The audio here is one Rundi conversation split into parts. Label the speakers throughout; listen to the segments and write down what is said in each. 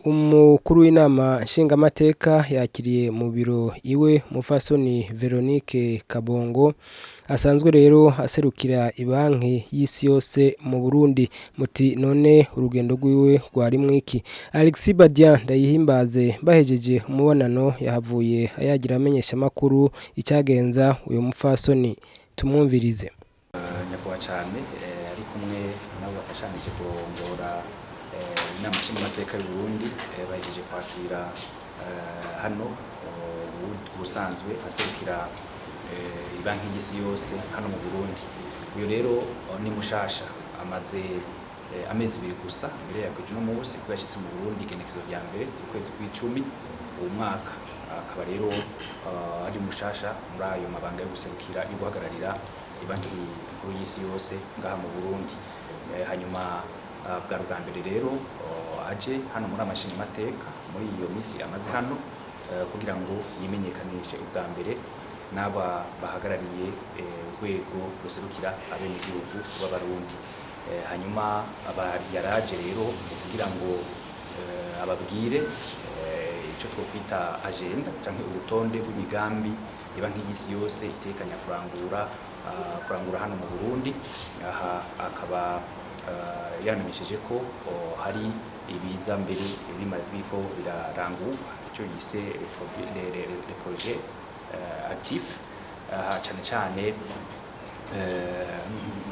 Speaker 1: Umukuru w'inama nshingamateka yakiriye mu biro iwe Mufasoni Veronique Kabongo asanzwe rero aserukira ibanki y'isi yose mu Burundi. Muti none urugendo rwiwe rwari mwiki? Alexis Badian Ndayihimbaze bahejeje umubonano yahavuye ayagira amenyesha makuru icyagenza uyu mufasoni, tumwumvirize.
Speaker 2: Nyakubahwa cyane ari kumwe nabo bafashanije kurongora inama nshingamateka y'u Burundi, bahejeje kwakira hano ubusanzwe aserukira ibanki y'isi yose hano mu Burundi. Uyu rero ni mushasha, amaze amezi 2 gusa mbere yakwije uno munsi, kuko yashitse mu Burundi igenekezo rya mbere z'ukwezi kw'icumi uwo mwaka. Akaba rero ari mushasha muri ayo mabanga yo guserukira, yo guhagararira ibanki nkuru y'isi yose ngaha mu Burundi. Hanyuma bwa rugambere mbere rero aje hano muri amashinga mateka muri iyo misi amaze hano, kugira ngo yimenyekanishe ubwa mbere n'aba bahagarariye urwego ruserukira abenegihugu b'Abarundi. Hanyuma yaraje rero kugira ngo ababwire icyo twokwita agenda canke urutonde rw'imigambi ibanki y'isi yose itekanya kurangura hano mu Burundi. Aha akaba yaramenyesheje ko hari ibiza mbere biriko birarangurwa, icyo yise les projets actifs, aha cane cane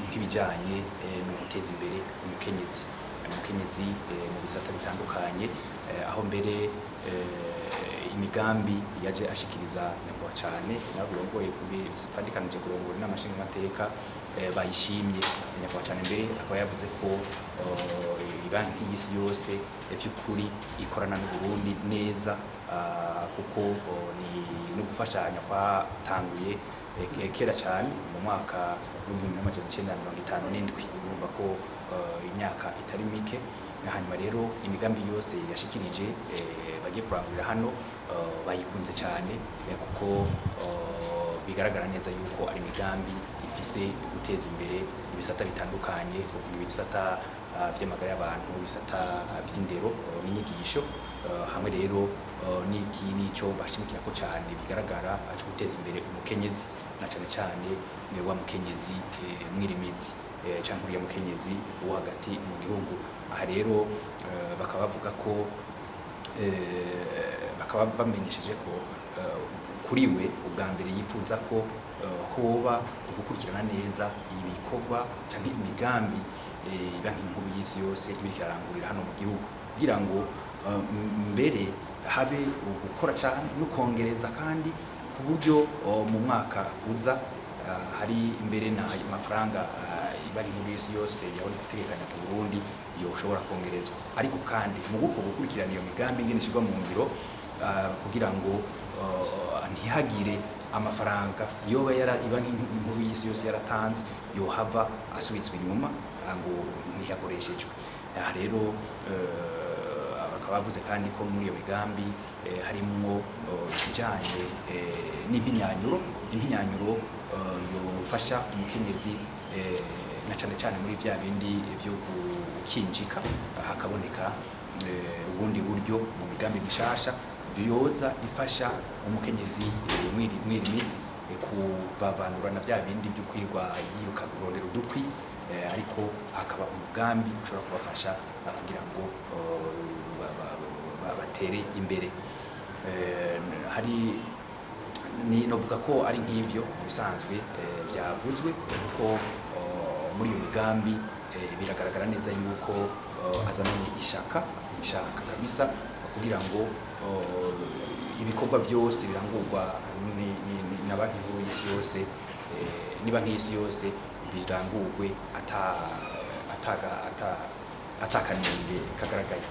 Speaker 2: nk'ibijanye no guteza imbere umukenyezi mu bisata bitandukanye, aho mbere imigambi yaje ashikiriza nyakubahwa cane nabo birongoye bifadikanije kurongora inama nshingamateka bayishimye. Nyakubahwa cane mbere akaba yavuze ko ibanki y'isi yose by'ukuri ikorana n'u Burundi neza, kuko ni no gufashanya kwatanguye kera cyane mu mwaka w'1957, urumva ko imyaka itari mike. Hanyuma rero imigambi yose yashikirije bagiye kurangurira hano bayikunze cyane, kuko bigaragara neza yuko ari imigambi ifise guteza imbere ibisata bitandukanye, kuvuga ibisata vy'amagara y'abantu, ibisata vy'indero n'inyigisho, hamwe rero n'iki nico bashimikira ko cyane bigaragara cyo guteza imbere umukenyezi, na cyane cyane wa mukenyezi mwirimizi canke uriya mukenyezi wo hagati mu gihugu. Aha rero bakaba bavuga ko bakaba bamenyesheje ko kuri we ubwa mbere yifuza ko hoba gukurikirana neza ibikorwa canke imigambi ibanki nkuru y'isi yose ibiriko irarangurira hano mu gihugu, kugira ngo mbere habe gukora cyane no kongereza, kandi ku buryo mu mwaka uza hari imbere na amafaranga ibanki nkuru y'isi yose yahora itegekanyo ku Burundi yoshobora kongerezwa. Ariko kandi mu guko gukurikirana iyo migambi ingene ishirwa mu ngiro, kugira ngo ntihagire amafaranga yoba yara ibanki nkuru y'isi yose yaratanze yohava asubizwa inyuma ngo ntiyakoreshejwe. Aha rero bakaba bavuze kandi ko muri iyo migambi harimwo ibijanye n'impinyanyuro, impinyanyuro yofasha umukenyezi na cane cane muri vya bindi vyo gukinjika, hakaboneka ubundi buryo mu migambi mishasha yoza ifasha umukenyezi mwirimizi kubavanura na vya bindi byo kwirwa yiruka kurondera udukwi, ariko hakaba umugambi ushobora kubafasha kugira ngo batere imbere. Hari ni novuga ko ari nk'ivyo mu bisanzwe byavuzwe, kuko muri iyo migambi biragaragara neza yuko azananye ishaka kabisa kugira ngo ibikorwa byose birangurwa na banki nkuru y'isi yose, ni banki y'isi yose birangurwe atakanenge kagaragaye.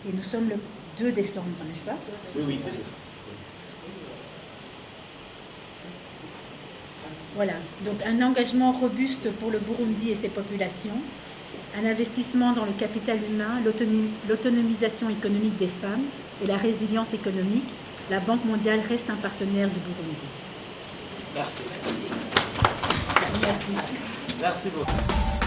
Speaker 3: Et nous sommes le 2 décembre, n'est-ce pas?
Speaker 4: Oui, oui.
Speaker 3: Voilà, donc un engagement robuste pour le Burundi et ses populations, un investissement dans le capital humain, l'autonomisation économique des femmes et la résilience économique. La Banque mondiale reste un partenaire du Burundi.
Speaker 4: Merci.
Speaker 3: Merci.
Speaker 4: Merci beaucoup.